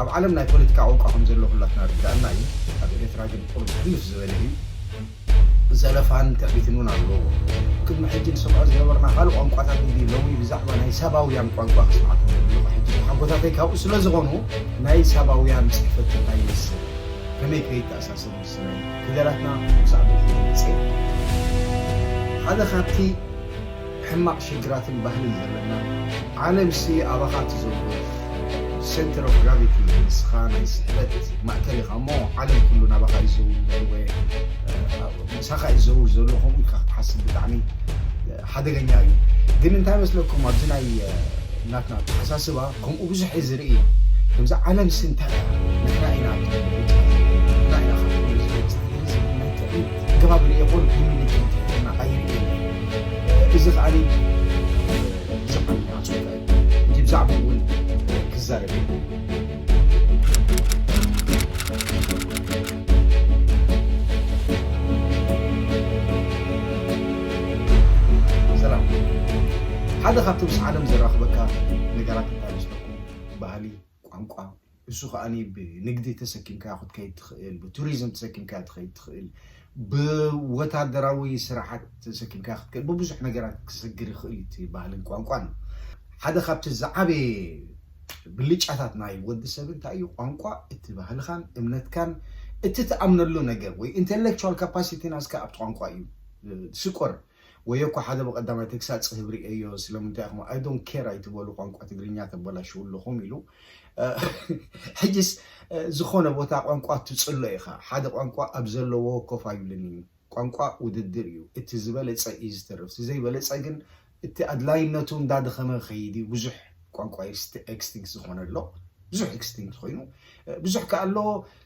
ኣብ ዓለም ናይ ፖለቲካ ቋንቋ ከም ዘሎ ኩላትና ርዳእና እዩ። ኣብ ኤርትራ ግን ቁሩብ ሕልፍ ዝበለ እዩ። ዘለፋን ትዕቢትን እውን ኣለዎ። ቅድሚ ሕጂ ንሰምዖ ዝነበርና ካልእ ቋንቋታት እንዲ ሎሚ ብዛዕባ ናይ ሳባውያን ቋንቋ ክስማዕኩም ኣለኹ። ሕጂ ሓጎታተይ ካብኡ ስለ ዝኾኑ ናይ ሳባውያን ጽሕፈት እንታይ ይመስል፣ ከመይ ከይተኣሳሰር ምስናይ ፊደላትና ክሳዕ ብልሒ መጽእ። ሓደ ካብቲ ሕማቕ ሽግራትን ባህልን ዘለና ዓለምሲ ኣባኻ ትዘውር፣ center of gravity፣ ንስኻ ናይ ስሕበት ማእከል ኢኻ እሞ ዓለም ኩሉ ናባኻ እዩ ዝዘውር ዘሎ፣ ምሳኻ እዩ ዝዘውር ዘሎ። ከምኡ ኢልካ ክትሓስብ ብጣዕሚ ሓደገኛ እዩ። ግን እንታይ መስለኩም ኣብዚ ናይ ናትና ኣተሓሳስባ ከምኡ ብዙሕ እዩ ዝርኢ። ከምዚ ዓለምሲ እንታይ እያ? ንሕና ኢና ንሕና ኢና ገባብ ርእየኹን humility ንሕና ኣይርእየን። እዚ ከኣ ብዙሕ ዓይነት ኣጽዋር እዩ። እንጂ ብዛዕባ እውን ክዛረብ እዩ። ሰላም። ሓደ ካብቲ ምስ ዓለም ዘራኽበካ ነገራት እንታይ መስለኩም? ባህሊ፣ ቋንቋ። እሱ ከኣ ብንግዲ ተሰኪምካ ክትከይድ ትኽእል፣ ብቱሪዝም ተሰኪምካ ትኸይድ ትኽእል፣ ብወታደራዊ ስራሓት ተሰኪምካ ክትከይድ፣ ብብዙሕ ነገራት ክሰግር ይኽእል እዩ እቲ ባህልን ቋንቋን። ሓደ ካብቲ ዝዓበየ ብልጫታት ናይ ወዲ ሰብ እንታይ እዩ? ቋንቋ፣ እቲ ባህልኻን እምነትካን፣ እቲ ትኣምነሉ ነገር ወይ intellectual capacity ናስካ ኣብቲ ቋንቋ እዩ ዝስቆር። ወይ እኮ ሓደ ብቐዳማይ ተግሳጽ ህብሪ እዮ፣ ስለምንታይ ኢኹም I don't care ኣይትበሉ፣ ቋንቋ ትግርኛ ተበላሽው ኣለኹም ኢሉ። ሕጅስ ዝኾነ ቦታ ቋንቋ ትጽሎ ኢኻ። ሓደ ቋንቋ ኣብ ዘለዎ ኮፍ ኣይብልን እዩ። ቋንቋ ውድድር እዩ። እቲ ዝበለጸ እዩ ዝተርፍ። እቲ ዘይበለጸ ግን እቲ ኣድላይነቱ እንዳደኸመ ኸይድ እዩ። ብዙሕ ቋንቋ extinct ዝኾነ ኣሎ። ብዙሕ extinct ኮይኑ፣ ብዙሕ ከኣ ኣሎ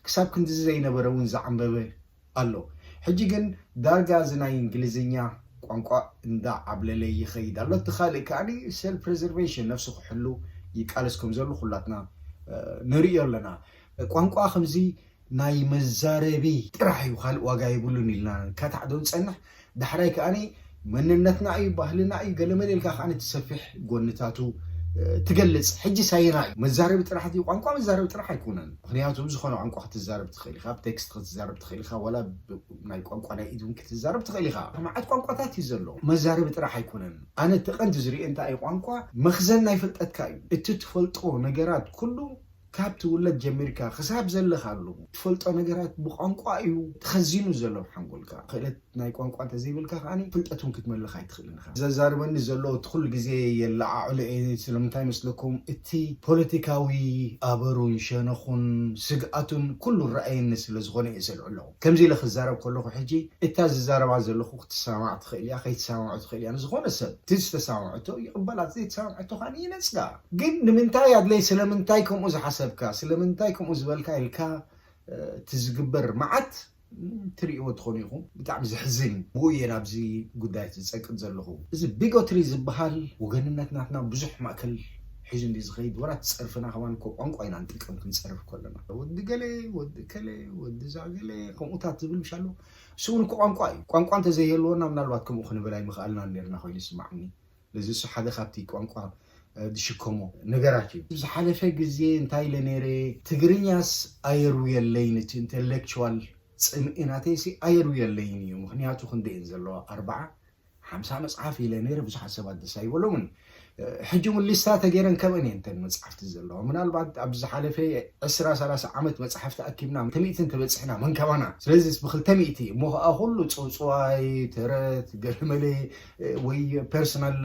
ክሳብ ክንድዚ ዘይነበረ እውን ዝዓንበበ ኣሎ። ሕጂ ግን ዳርጋ እዚ ናይ እንግሊዝኛ ቋንቋ እንዳዓብለለ ይኸይድ ኣሎ። እቲ ካልእ ከኣ self preservation፣ ነፍሱ ክሕሉ ይቃለስ ከም ዘሎ ኩላትና ንርእዮ ኣለና። ቋንቋ ከምዚ ናይ መዛረቢ ጥራሕ እዩ፣ ካልእ ዋጋ የብሉን ኢልና ካታዕ ዶ ንጸንሕ። ዳሕራይ ከኣ መንነትና እዩ፣ ባህልና እዩ፣ ገለመለ ኢልካ ከኣ እቲ ሰፊሕ ጎንታቱ ትገልጽ። ሕጂ ሳይና እዩ መዛረቢ ጥራሕ ድዩ? ቋንቋ መዛረቢ ጥራሕ ኣይኮነን። ምኽንያቱ ብዝኾነ ቋንቋ ክትዛረብ ትኽእል ኢኻ፣ ኣብ ቴክስት ክትዛረብ ትኽእል ኢኻ፣ ዋላ ናይ ቋንቋ ናይ ኢድ እውን ክትዛረብ ትኽእል ኢኻ። መዓት ቋንቋታት እዩ ዘሎ። መዛረቢ ጥራሕ ኣይኮነን። ኣነ እቲ ቀንዲ ዝርኢ እንታይ እዩ፣ ቋንቋ መኽዘን ናይ ፍልጠትካ እዩ። እቲ ትፈልጦ ነገራት ኩሉ ካብ ትውለድ ጀሚርካ ክሳብ ዘለኻሉ ትፈልጦ ነገራት ብቋንቋ እዩ ተኸዚኑ ዘሎ ኣብ ሓንጎልካ። ክእለት ናይ ቋንቋ እንተዘይብልካ ከኣ ፍልጠት እውን ክትመልኽ ኣይትኽእልን ኢኻ። ዘዛርበኒ ዘሎ እቲ ኩሉ ግዜ የለዓዕሎ እየ። ስለምንታይ መስለኩም? እቲ ፖለቲካዊ ኣበሩን ሸነኹን ስግኣቱን ኩሉ ረኣየኒ ስለ ዝኾነ እየ ዘልዕሎ። ከምዚ ኢለ ክዛረብ ከለኹ ሕጂ እታ ዝዛረባ ዘለኹ ክትሰማማዕ ትኽእል እያ፣ ከይትሰማምዖ ትኽእል እያ። ንዝኾነ ሰብ እቲ ዝተሰማምዐቶ ይቕበላ፣ እቲ ዘይተሰማምዐቶ ከኣ ይነጽጋ። ግን ንምንታይ ኣድለይ፣ ስለምንታይ ከምኡ ዝሓሰብካ፣ ስለምንታይ ከምኡ ዝበልካ ኢልካ እቲ ዝግበር መዓት ትርእይዎ ትኾኑ ኢኹም። ብጣዕሚ ዘሕዝን እዩ። ብኡ እየ ናብዚ ጉዳይ ዝጸቅጥ ዘለኹ። እዚ bigotry ዝበሃል ወገንነት ናትና ብዙሕ ማእከል ሒዙ እንዲ ዝኸይድ፣ ወላ እቲ ጸርፍና ከማን እኮ ቋንቋ ኢና ንጥቀም ክንጸርፍ ከለና። ወዲ ገለ፣ ወዲ ከለ፣ ወዲ ዛ ገለ፣ ከምኡታት ዝብል ምሽ ኣሎ። እሱ እውን እኮ ቋንቋ እዩ። ቋንቋ እንተዘይህልወና ምናልባት ከምኡ ክንብል ኣይምኽኣልናን ነርና ኮይኑ ይስማዕኒ። እዚ ሓደ ካብቲ ቋንቋ ዝሽከሞ ነገራት እዩ። ዝሓለፈ ግዜ እንታይ ኢለ ነይረ? ትግርኛስ ኣየርውየለይን፣ እቲ ኢንተሌክቹዋል ጽምኢ ናተይሲ ኣየርውየለይን እዩ። ምኽንያቱ ክንደይ እየን ዘለዋ? ኣርብዓ፣ ሓምሳ መጽሓፍ ኢለ ነይረ። ብዙሓት ሰባት ደስ ኣይበሎምን። ሕጂ እውን ሊስታ ተገይረን ከምአን እየን እተን መጽሓፍቲ ዘለዋ። ምናልባት ኣብ ዝሓለፈ ዕስራ ሰላሳ ዓመት መጽሓፍቲ ኣኪብና ክልተ ሚእቲ እንተበጺሕና መን ከማና። ስለዚ ብክልተ ሚእቲ እሞ ኸኣ ኩሉ ጽውጽዋይ፣ ተረት፣ ገለመለ ወይ ፐርሰናል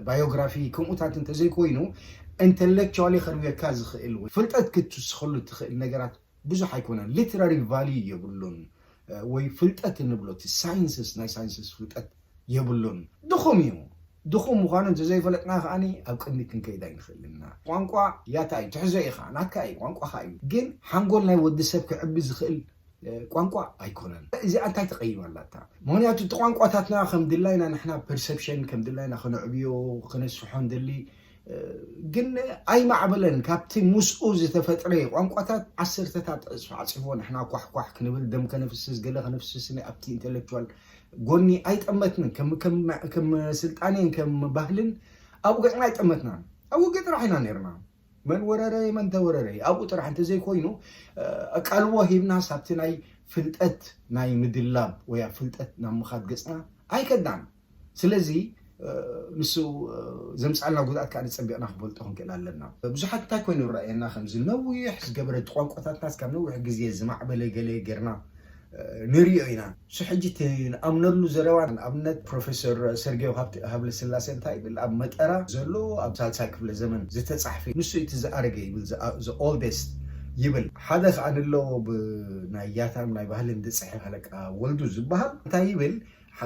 ባዮግራፊ ከምኡታት እንተዘይኮይኑ ኢንተሌክቹዋሊ ከርውየካ ዝኽእል ወይ ፍልጠት ክትውስኸሉ ትኽእል ነገራት ብዙሕ ኣይኮነን። ሊትራሪ ቫልዩ የብሉን። ወይ ፍልጠት እንብሎ እቲ ሳይንስስ፣ ናይ ሳይንስስ ፍልጠት የብሉን። ድኹም እዩ። ድኹም ምዃኑ እንተዘይፈለጥና ከኣ ኣብ ቅድሚት ክንከይድ ኣይንኽእልን ኢና። ቋንቋ ያታ እዩ፣ ትሕዞ ኢኻ፣ ናትካ እዩ፣ ቋንቋኻ እዩ። ግን ሓንጎል ናይ ወዲ ሰብ ክዕቢ ዝኽእል ቋንቋ ኣይኮነን። እዚኣ እንታይ ትቐይም ኣላታ? ምኽንያቱ እቲ ቋንቋታትና ከም ድላይና ንሕና ፐርሰፕሽን ከም ድላይና ከነዕብዮ ከነስፍሖ ንደሊ፣ ግን ኣይማዕበለን። ካብቲ ምስኡ ዝተፈጥረ ቋንቋታት ዓሰርተታት ዕጽፊ ዓጺፎ ንሕና ኳሕኳሕ ክንብል፣ ደም ከነፍስስ፣ ገለ ከነፍስስ፣ ኣብቲ ኢንተሌክቹዋል ጎኒ ኣይጠመትንን። ከም፣ ከም፣ ከም ስልጣኔን ከም ባህልን ኣብኡ ገጽና ኣይጠመትናን። ኣብ ውግእ ጥራሕ ኢና ነርና። መን ወረረ መን ተወረረ ኣብኡ ጥራሕ እንተዘይኮይኑ፣ ኣቃልቦ ሂብናስ ኣብቲ ናይ ፍልጠት ናይ ምድላብ ወይ ኣብ ፍልጠት ናብ ምኻድ ገፅና ኣይከድናን። ስለዚ ንሱ ዘምፃልና ጉድኣት ከዓ ንፀቢቕና ክፈልጦ ክንክእል ኣለና። ብዙሓት እንታይ ኮይኑ ረኣየና ከምዚ ነዊሕ ዝገበረ ቋንቋታትና ካብ ነዊሕ ግዜ ዝማዕበለ ገለ ጌርና ንሪኦ ኢና። እሱ ሕጂ እቲ ንኣምነሉ ዘረባ ንኣብነት ፕሮፌሰር ሰርጌዮ ሃብለስላሴ እንታይ ይብል ኣብ መጠራ ዘሎ ኣብ ሳልሳይ ክፍለ ዘመን ዝተፃሕፈ ንሱ እቲ ዝኣረገ ይብል the oldest ይብል። ሓደ ከዓ ንለዎ ብናይ ያታን ናይ ባህልን ዝፅሕፍ ሃለቃ ወልዱ ዝበሃል እንታይ ይብል?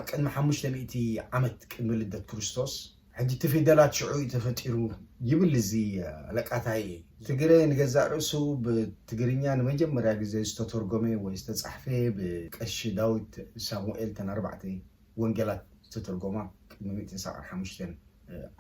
ቅድሚ ሓሙሽተ ሚእቲ ዓመት ቅድሚ ልደት ክርስቶስ ሕጂ እቲ ፊደላት ሽዑ እዩ ተፈጢሩ ይብል እዚ ኣለቃታይ። ትግረ ንገዛእ ርእሱ ብትግርኛ ንመጀመርያ ግዜ ዝተተርጎመ ወይ ዝተጻሕፈ ብቀሺ ዳዊት ሳሙኤል ተን ኣርባዕተ ወንጌላት ዝተተርጎማ ቅድሚ ሚእትን ሰብዓን ሓሙሽተን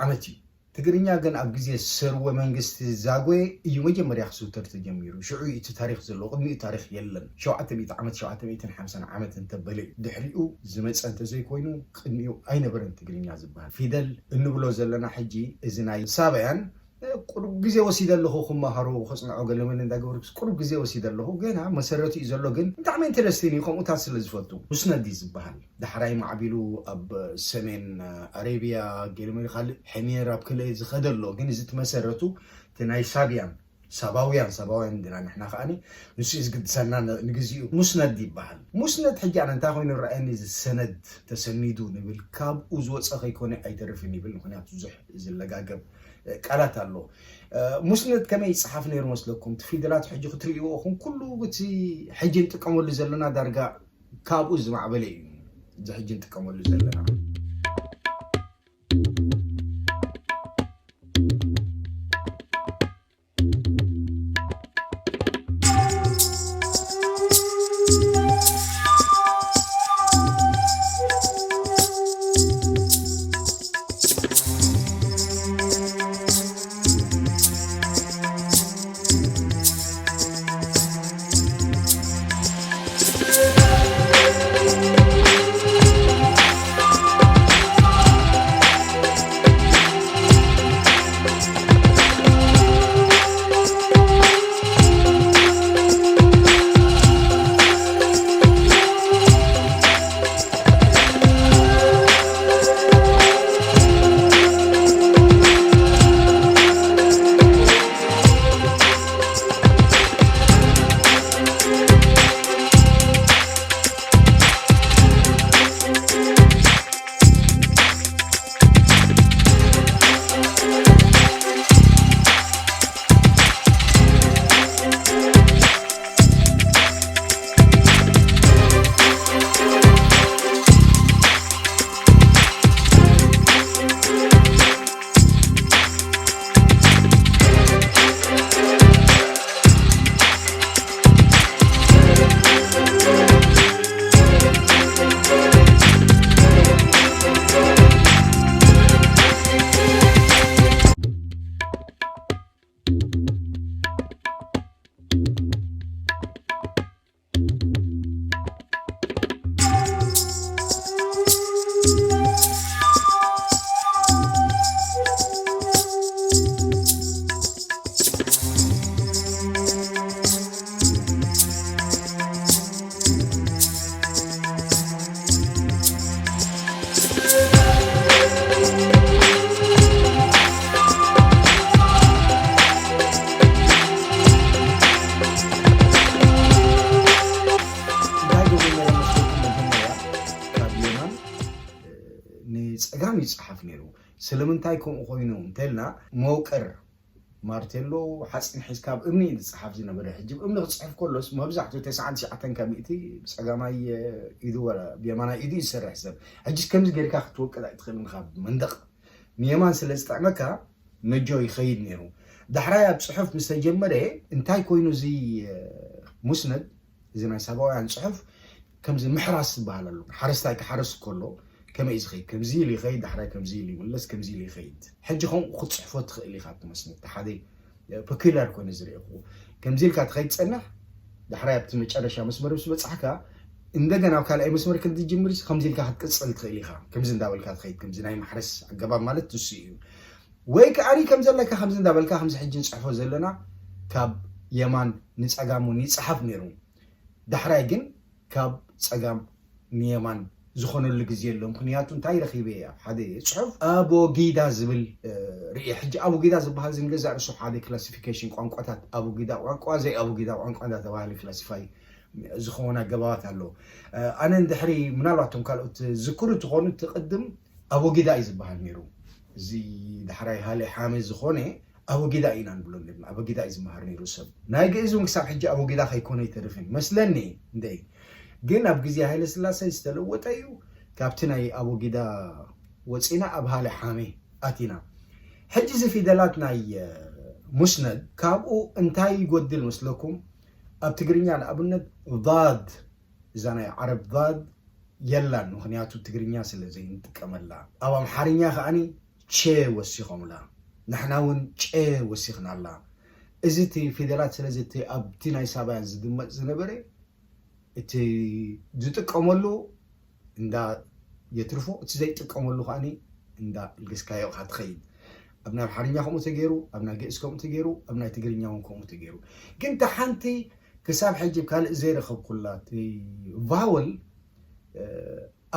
ዓመት እዩ። ትግርኛ ግን ኣብ ግዜ ሰርወ መንግስቲ ዛጎየ እዩ መጀመርያ ክዝውተር ተጀሚሩ። ሽዑ እቲ ታሪክ ዘለዎ ቅድሚኡ ታሪክ የለን። ሸውዓተ ሚእቲ ዓመት ሸውዓተ ሚእትን ሓምሳን ዓመት እንተበለ እዩ። ድሕሪኡ ዝመፀ እንተዘይኮይኑ ቅድሚኡ ኣይነበረን ትግርኛ ዝበሃል ፊደል እንብሎ ዘለና። ሕጂ እዚ ናይ ሳባያን ቁሩብ ግዜ ወሲደ ኣለኹ ክመሃሮ ከፅንዖ ገለመለ እንዳገበርኩ ቁሩብ ግዜ ወሲደ ኣለኹ። ገና መሰረቱ እዩ ዘሎ ግን ብጣዕሚ ኢንተረስቲንግ እዩ ከምኡታት ስለ ዝፈቱ። ሙስነድ እዩ ዝበሃል። ዳሕራይ ማዕቢሉ ኣብ ሰሜን ኣረብያ ገለመለ ካልእ ሕሜር ኣብ ክልእ ዝኸደ ኣሎ ግን እዚ ትመሰረቱ እቲ ናይ ሳብያን ሳባውያን ሳባውያን እንዲና ንሕና ከዓኒ ንሱ እዩ ዝግድሰና ንግዚኡ ሙስነድ ይበሃል። ሙስነድ ሕጂ ኣነ እንታይ ኮይኑ ረኣየኒ እዚ ሰነድ ተሰኒዱ ንብል ካብኡ ዝወፀ ከይኮነ ኣይተርፍን ይብል። ምክንያቱ ብዙሕ ዝለጋገብ ቃላት ኣሎ። ሙስነድ ከመይ ይፅሓፍ ነይሩ መስለኩም? እቲ ፊደላት ሕጂ ክትርእይዎ ኹም ኩሉ እቲ ሕጂ ንጥቀመሉ ዘለና ዳርጋ ካብኡ ዝማዕበለ እዩ። እዚ ሕጂ ንጥቀመሉ ዘለና ንፀጋም ይፀሓፍ ነይሩ። ስለምንታይ ከምኡ ኮይኑ እንተልና መውቀር ማርቴሎ ሓፂን ሒዝካ ኣብ እምኒ እዩ ዝፀሓፍ ዝነበረ። ሕጂ እምኒ ክፅሕፍ ከሎስ መብዛሕትኡ ተስዓን ትሽዓተን ካብ ሚእቲ ብፀጋማይ ኢዱ ወላ ብየማናይ ኢዱ እዩ ዝሰርሕ ሰብ። ሕጂ ከምዚ ጌርካ ክትወቅል ኣይትኽእልን ካብ መንደቕ ንየማን ስለ ዝጥዕመካ ነጆ ይኸይድ ነይሩ። ዳሕራይ ኣብ ፅሑፍ ምስ ተጀመረ እንታይ ኮይኑ እዚ ሙስነድ እዚ ናይ ሳባውያን ፅሑፍ ከምዚ ምሕራስ ዝበሃል ኣሎ። ሓረስታይ ክሓርስ ከሎ ከመይ እዩ ዝኸይድ? ከምዚ ኢሉ ይኸይድ፣ ዳሕራይ ከምዚ ኢሉ ይምለስ፣ ከምዚ ኢሉ ይኸይድ። ሕጂ ከምኡ ክትፅሕፎ ትኽእል ኢኻ ትመስል። እቲ ሓደ ፐኩላር ኮነ ዝረእኹ ከምዚ ኢልካ ትኸይድ ፀንሕ ዳሕራይ ኣብቲ መጨረሻ መስመር ምስ በፃሕካ እንደገና ኣብ ካልኣይ መስመር ክትጅምር ከምዚ ኢልካ ክትቅፅል ትኽእል ኢኻ። ከምዚ እንዳበልካ ትኸይድ ከምዚ ናይ ማሕረስ ኣገባብ ማለት ንሱ እዩ። ወይ ከዓኒ ከም ዘለካ ከምዚ እንዳበልካ ከምዚ ሕጂ ንፅሕፎ ዘለና ካብ የማን ንፀጋም እውን ይፅሓፍ ነይሩ። ዳሕራይ ግን ካብ ፀጋም ንየማን ዝኾነሉ ግዜ ኣሎ። ምክንያቱ እንታይ ረኺበ እየ ኣብ ሓደ ፅሑፍ ኣቦጊዳ ዝብል ርኢ። ሕጂ ኣቦጊዳ ዝበሃል ዝንገዛእ ርሱ ሓደ ክላሲፊኬሽን ቋንቋታት፣ ኣቦጊዳ ቋንቋ፣ ዘይ ኣቦጊዳ ቋንቋ እንዳተባሃለ ክላሲፋይ ዝኾነ ኣገባባት ኣሎ። ኣነ እንድሕሪ ምናልባቶም ካልኦት ዝክሩ ትኾኑ ትቕድም ኣቦጊዳ እዩ ዝበሃል ነይሩ። እዚ ዳሕራይ ሃለ ሓመ ዝኾነ ኣቦጊዳ ኢና ንብሎ ነርና። ኣቦጊዳ እዩ ዝመሃር ነይሩ ሰብ። ናይ ግእዝ እውን ክሳብ ሕጂ ኣቦጊዳ ከይኮነ ኣይተርፍን መስለኒ። እንደ ግን ኣብ ግዜ ሃይለ ስላሴ ዝተለወጠ እዩ። ካብቲ ናይ ኣቦጊዳ ወፂና ኣብ ሃለ ሓሜ ኣቲና። ሕጂ እዚ ፊደላት ናይ ሙስነድ ካብኡ እንታይ ይጎድል መስለኩም? ኣብ ትግርኛ ንኣብነት ዳድ፣ እዛ ናይ ዓረብ ዳድ የላን፣ ምክንያቱ ትግርኛ ስለ ዘይንጥቀመላ። ኣብ ኣምሓርኛ ከዓኒ ቼ ወሲኾምላ፣ ንሕና እውን ጨ ወሲኽናላ። እዚ እቲ ፊደላት ስለዚ እቲ ኣብቲ ናይ ሳባያን ዝድመፅ ዝነበረ እቲ ዝጥቀመሉ እንዳ የትርፎ፣ እቲ ዘይጥቀመሉ ከዓኒ እንዳ ልገስካዮ ኢኻ ትኸይድ። ኣብ ናይ ኣምሓርኛ ከምኡ ተገይሩ፣ ኣብ ናይ ግእዝ ከምኡ ተገይሩ፣ ኣብ ናይ ትግርኛ እውን ከምኡ ተገይሩ። ግን እታ ሓንቲ ክሳብ ሕጂ ካልእ ዘይረኸብኩላ እቲ ቫወል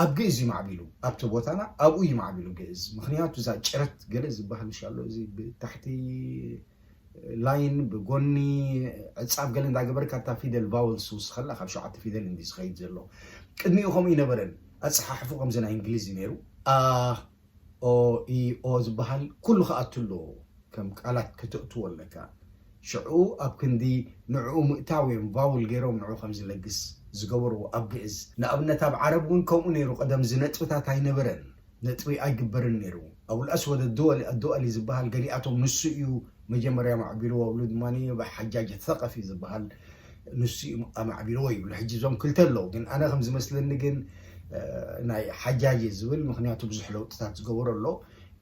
ኣብ ግእዝ እዩ ማዕቢሉ፣ ኣብቲ ቦታና ኣብኡ እዩ ማዕቢሉ ግእዝ። ምክንያቱ እዛ ጭረት ገለ ዝበሃል ሻሎ እዚ ብታሕቲ ላይን ብጎኒ ዕፃብ ገለ እንዳገበርካ እታ ፊደል ቫውልስ ውስኸላ ካብ ሸውዓተ ፊደል እንዲ ዝኸይድ ዘሎ። ቅድሚኡ ከምኡ ይነበረን። ኣፀሓሕፉ ከምዚ ናይ እንግሊዝ እዩ ነይሩ። ኣ ኦ ኢ ኦ ዝበሃል ኩሉ ክኣቱ ኣለዎ። ከም ቃላት ከተእትዎ ኣለካ። ሽዑ ኣብ ክንዲ ንዕኡ ምእታው እዮም ቫውል ገይሮም ንዑ ከም ዝለግስ ዝገበርዎ ኣብ ግእዝ። ንኣብነት ኣብ ዓረብ እውን ከምኡ ነይሩ። ቀደም እዚ ነጥብታት ኣይነበረን። ነጥቢ ኣይግበርን ነይሩ። ኣቡል ኣስወድ ኣድወሊ ኣድወሊ ዝበሃል ገሊኣቶም ንሱ እዩ መጀመርያ ማዕቢልዎ፣ ኣብሉ ድማ ሓጃጅ ተቐፊ ዝበሃል ንሱ እዩ ኣማዕቢልዎ ይብሉ። ሕጂ እዞም ክልተ ኣለዉ፣ ግን ኣነ ከም ዝመስለኒ ግን ናይ ሓጃጅ ዝብል፣ ምክንያቱ ብዙሕ ለውጥታት ዝገበሮ ኣሎ።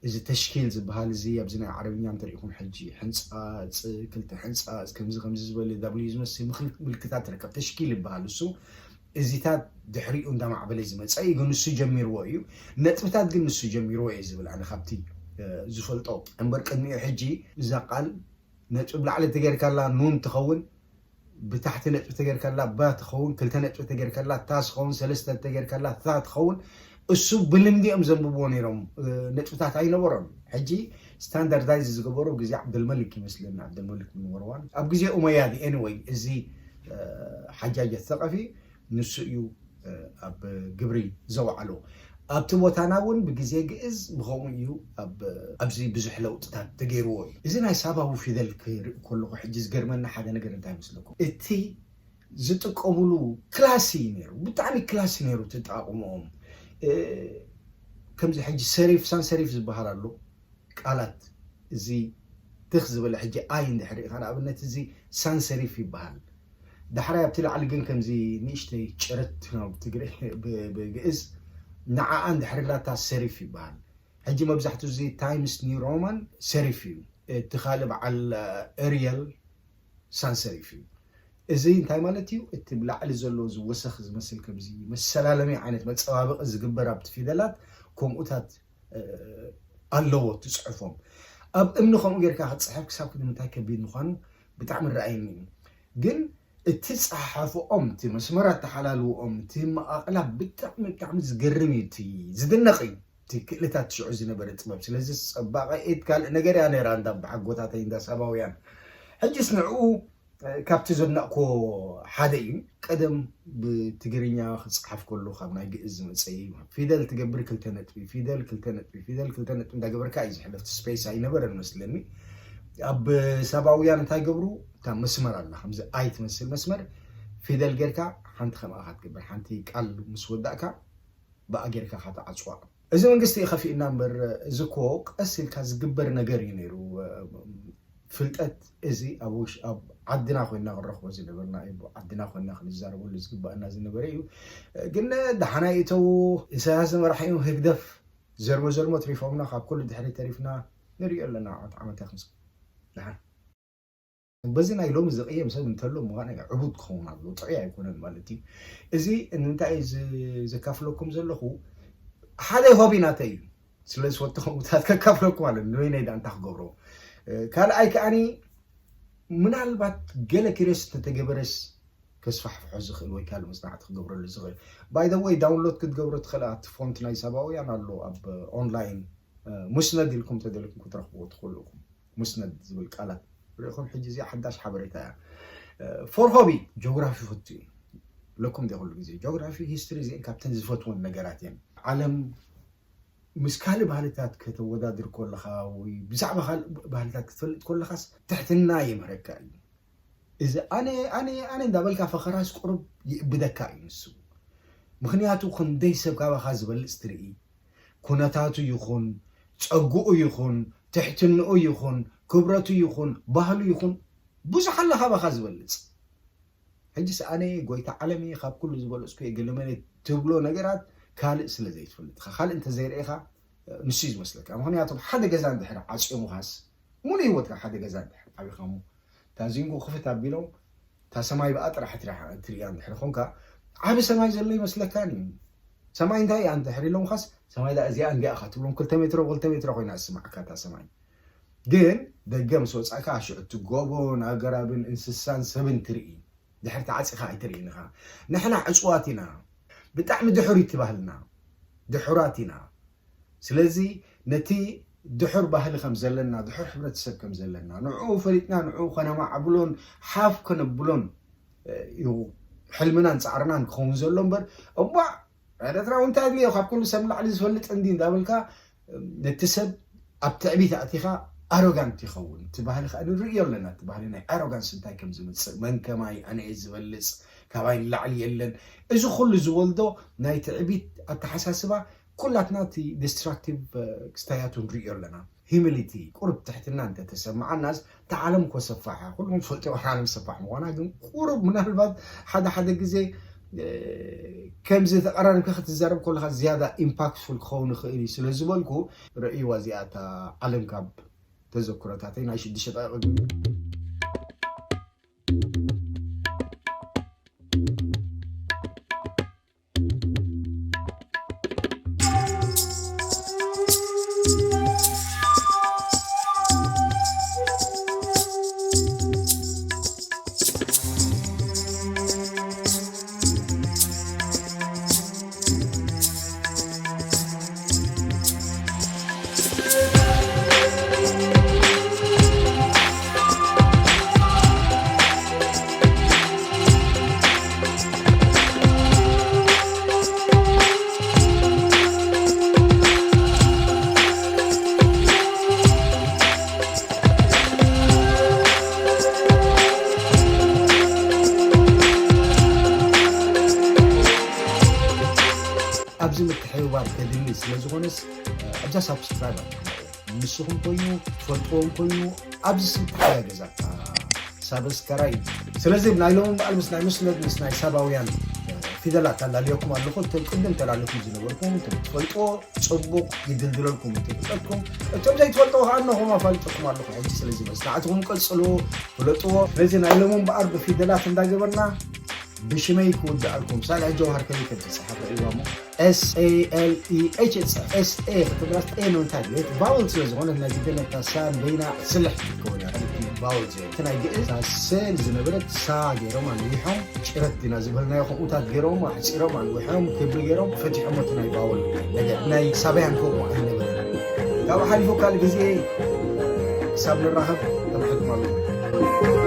እዚ ተሽኪል ዝበሃል እዚ ኣብዚ ናይ ዓረብኛ እንተሪኢኹም ሕጂ ሕንፃፅ፣ ክልተ ሕንፃፅ፣ ከምዚ ከምዚ ዝበለ ዳብልዩ ዝመስል ምልክታት ትርከብ። ተሽኪል ይበሃል እሱ። እዚታት ድሕሪኡ እንዳማዕበለ ዝመፀ እዩ፣ ግን ንሱ ጀሚርዎ እዩ። ነጥብታት ግን ንሱ ጀሚርዎ እየ ዝብል ኣነ ካብቲ ዝፈልጦ። እምበር ቅድሚኡ ሕጂ እዛ ቃል ነጥቢ ብላዕሊ ተገይርካላ ኑን ትኸውን፣ ብታሕቲ ነጥቢ ተገይርካላ ባ ትኸውን፣ ክልተ ነጥቢ ተገይርካላ ታ ትኸውን፣ ሰለስተ ተገይርካላ ታ ትኸውን። እሱ ብልምዲ እዮም ዘንብብዎ ነይሮም። ነጥብታት ኣይነበሮም። ሕጂ ስታንዳርዳይዝ ዝገበሮ ግዜ ዓብደልመሊክ ይመስለኒ፣ ዓብደልመሊክ ብን መርዋን ኣብ ግዜ ኡመያድ። ኤኒወይ እዚ ሓጃጀ ተቐፊ ንሱ እዩ ኣብ ግብሪ ዘውዓሎ። ኣብቲ ቦታና እውን ብግዜ ግእዝ ብኸምኡ እዩ ኣብዚ ብዙሕ ለውጥታት ተገይርዎ እዩ። እዚ ናይ ሳባዊ ፊደል ክርኢ ከለኹ ሕጂ ዝገርመኒ ሓደ ነገር እንታይ ይመስለኩም? እቲ ዝጥቀሙሉ ክላሲ ነይሩ፣ ብጣዕሚ ክላሲ ነይሩ ተጣቕሞኦም። ከምዚ ሕጂ ሰሪፍ ሳን ሰሪፍ ዝበሃል ኣሎ። ቃላት እዚ ትኽ ዝበለ ሕጂ ኣይ እንድሕር ኢኻ ንኣብነት እዚ ሳንሰሪፍ ይበሃል። ዳሕራይ ኣብቲ ላዕሊ ግን ከምዚ ንእሽተይ ጭረት ናብ ትግርይ ብግእዝ ንዓኣ እንድሕር ላታ ሰሪፍ ይበሃል። ሕጂ መብዛሕትኡ እዚ ታይምስ ኒው ሮማን ሰሪፍ እዩ። እቲ ካልእ በዓል ኤሪየል ሳንሰሪፍ እዩ። እዚ እንታይ ማለት እዩ? እቲ ብላዕሊ ዘሎ እዚ ወሰኽ ዝመስል ከምዚ መሰላለሚ ዓይነት መፀባበቒ ዝግበር ኣብቲ ፊደላት ከምኡታት ኣለዎ እቲ ፅሑፎም። ኣብ እምኒ ከምኡ ጌርካ ክትፅሕፍ ክሳብ ክንዲ ምንታይ ከቢድ ምዃኑ ብጣዕሚ ረኣይኒ እዩ። ግን እቲ ፀሓፍኦም፣ እቲ መስመር ኣተሓላልውኦም፣ እቲ መቓቕላ ብጣዕሚ ብጣዕሚ ዝገርም እዩ። እቲ ዝድነቕ እዩ። እቲ ክእለታት ሽዑ ዝነበረ ጥበብ። ስለዚ ፀባቐ ኢድ ካልእ ነገር እያ ነይራ እንዳ ብሓጎታተይ እንዳ ሳባውያን። ሕጅስ ንዕኡ ካብቲ ዘድነቕኮ ሓደ እዩ። ቀደም ብትግርኛ ክፅሓፍ ከሎ ካብ ናይ ግእዝ ዝመፀ እዩ። ፊደል ትገብር ክልተ ነጥቢ፣ ፊደል ክልተ ነጥቢ፣ ፊደል ክልተ ነጥቢ እንዳገበርካ እዩ ዝሕለፍ። ስፔስ ኣይነበረን መስለኒ። ኣብ ሳባውያን እንታይ ገብሩ? እታ መስመር ኣላ፣ ከምዚ ኣይ ትመስል መስመር፣ ፊደል ጌርካ ሓንቲ ከምኣ ክትገብር፣ ሓንቲ ቃል ምስ ወዳእካ ብኣ ጌርካ ኢኻ ትዓጽዋ። እዚ መንግስቲ እዩ ከፊእና እምበር፣ እዚ እኮ ቀስ ኢልካ ዝግበር ነገር እዩ ነይሩ። ፍልጠት እዚ ኣብ ውሽ-፣ ኣብ ዓድና ኮይንና ክንረኽቦ ዝነበርና እዩ፣ ዓድና ኮይንና ክንዛረበሉ ዝግባኣና ዝነበረ እዩ። ግን ደሓናይ እተዉ፣ ኢሳያስ ዝመርሐ እዩ፣ ህግደፍ ዘርሞ ዘርሞ ትሪፎምና፣ ካብ ኩሉ ድሕሪ ተሪፍና ንሪኦ ኣለና። ዓመት ዓመት ከምዚ ደሓን። በዚ ናይ ሎሚ ዝቕየም ሰብ እንተሎ ምዃን ዕቡድ ክኸውን ኣለዎ፣ ጥዑይ ኣይኮነን ማለት እዩ። እዚ ንምንታይ ዝ-፣ ዘካፍለኩም ዘለኹ፣ ሓደ ሆቢ ናተይ እዩ። ስለ ዝፈትኹም ታት ከካፍለኩም ማለት ንበይነይ ዳ እንታይ ክገብሮ። ካልኣይ ከዓኒ ምናልባት ገለ ክሬስ እንተተገበረስ ከስፋሕፍሖ ዝኽእል ወይ ካልእ መጽናዕቲ ክገብረሉ ዝኽእል። By the way, download ክትገብሮ ትኽእል። እቲ ፎንት ናይ ሳባውያን ኣሎ ኣብ ኦንላይን። ሙስነድ ኢልኩም ተደልኩም ክትረኽብዎ ትኽእሉ ኢኹም። ሙስነድ ዝብል ቃላት ርኢኹም። ሕጂ እዚኣ ሓዳሽ ሓበሬታ እያ። ፎር ሆቢ ጂኦግራፊ ፈቱ እዩ ለኩም ደ ኩሉ ግዜ ጂኦግራፊ ሂስትሪ እዚአን ካብተን ዝፈትወን ነገራት እየን። ዓለም ምስ ካልእ ባህልታት ከተወዳድር ከለኻ ወይ ብዛዕባ ካልእ ባህልታት ክትፈልጥ ከለኻስ ትሕትና የምህረካ እዩ። እዚ ኣነ ኣነ ኣነ እንዳበልካ ፈኸራስ ቁሩብ ይእብደካ እዩ ንሱ። ምኽንያቱ ክንደይ ሰብ ካባኻ ዝበልጽ ትርኢ፣ ኩነታቱ ይኹን ጸግኡ ይኹን ትሕትንኡ ይኹን ክብረቱ ይኹን ባህሉ ይኹን ብዙሕ ኣለ ካባኻ ዝበልጽ። ሕጅስ ኣነ ጎይታ ዓለም እየ ካብ ኩሉ ዝበለጽኩ እየ ገለመለ ትብሎ ነገራት ካልእ ስለ ዘይትፈልጥ ኢኻ። ካልእ እንተዘይርኢኻ ንሱ እዩ ዝመስለካ። ምኽንያቱም ሓደ ገዛ እንድሕር ዓጽዮምኻስ ሙሉ ህይወትካ ሓደ ገዛ እንድሕር ዓቢኻ እሞ እታ ዚንጎ ክፍት ኣቢሎም እታ ሰማይ ብኣ ጥራሕ ትሪኣ እንድሕር ኾንካ ዓቢ ሰማይ ዘሎ ይመስለካን እዩ። ሰማይ እንታይ እያ እንድሕር ኢሎምኻስ ሰማይ ዳ እዚኣ እንዲያ ኢኻ ትብሎም ክልተ ሜትሮ ክልተ ሜትሮ ኮይና ትስማዕካ እታ ሰማይ። ግን ደገ ምስ ወጻእካ ሽዑ እቲ ጎቦን ኣገራብን እንስሳን ሰብን ትርኢ። ድሕር ተዓጺኻ ኣይትርእን ኢኻ። ንሕና ዕጹዋት ኢና። ብጣዕሚ ድሑር እዩ እቲ ባህልና። ድሑራት ኢና። ስለዚ ነቲ ድሑር ባህሊ ከም ዘለና፣ ድሑር ሕብረተሰብ ከም ዘለና፣ ንዕኡ ፈሊጥና ንዕኡ ከነማዕብሎን ሓፍ ከነብሎን እዩ ሕልምናን ጻዕርናን ክኸውን ዘሎ እምበር እቧዕ ኤርትራዊ እንታይ ድልዮ ካብ ኩሉ ሰብ ላዕሊ ዝፈልጥ እንዲ እንዳበልካ ነቲ ሰብ ኣብ ትዕቢት ኣእቲኻ ኣሮጋንት ይኸውን። እቲ ባህሊ ከዓ ንርእዮ ኣለና። እቲ ባህሊ ናይ ኣሮጋንስ እንታይ ከም ዝምፅእ መን ከማይ ኣነ እየ ዝበልፅ ካባይ ንላዕሊ የለን። እዚ ኩሉ ዝወልዶ ናይ ትዕቢት ኣተሓሳስባ ኩላትና እቲ ዲስትራክቲቭ ክስታያቱ ንርእዮ ኣለና። ሂሚሊቲ ቁሩብ ትሕትና እንተተሰማዓናስ እታ ዓለም እኮ ሰፋሕ እያ። ኩልኩም ትፈልጥዎ እታ ዓለም ሰፋሕ ምዃና ግን ቁሩብ ምናልባት ሓደ ሓደ ግዜ ከምዚ ተቐራሪብካ ክትዛረብ ከለኻ ዝያዳ ኢምፓክትፉል ክኸውን ይኽእል እዩ ስለ ዝበልኩ ረእይዋ እዚኣ እታ ዓለም ካብ ተዘክሮታተይ ናይ ሽዱሽተ ደቂቕ ኣብዚ ምትሕብባር ከድሊ ስለ ዝኾነስ ኣብዛ ሳብስክራይብ ኣትክሞ ንስኹም ኮይኑ ትፈልጥዎም ኮይኑ ኣብዚ ስም ተሓጋገዛካ ሳብስክራይብ። ስለዚ ናይ ሎሚ በዓል ምስ ናይ ምስለት ምስ ናይ ሳባውያን ፊደላት ኣላልየኩም ኣለኹ። እቶም ቅድም ተላልኩም ዝነበርኩም እቶም ትፈልጥዎ ጽቡቕ ይድልድለልኩም ይትብለኩም። እቶም ዘይትፈልጥዎ ከዓ እነኹም ኣፋልጥኩም ኣለኹ። ሕጂ ስለዚ መጽናዕትኹም ቀጽሉ፣ ፍለጥዎ። ስለዚ ናይ ሎሚ እምበኣር ብፊደላት እንዳገበርና ብሽመይ ክውድኣልኩም ሳልሕ ጀውሃር ከመይ ከም ዝጽሓፍ ርእይዋ እሞ S A L E H S A ክትብላስ A ንምንታይ ድሌት ቫውል ስለ ዝኾነት ናይ ግድን ነታ ሳን በይና ስልሕ ክትከውን እያ። ክልቲ ቫውል ዘይ እቲ ናይ ግእዝ ሳስል ዝነበረት ሳ ገይሮም ኣንዊሖም ጭረት ዲና ዝበልናዮ ከምኡታት ገይሮም ኣሕፂሮም ኣንዊሖም ክቢ ገይሮም ፈቲሖም እቲ ናይ ቫውል ነገር ናይ ሳባያን ከምኡ ኣይነበረን። ካብኡ ሓሊፉ ካልእ ግዜ ክሳብ ንራኸብ ተምሕኩም ኣለኹ።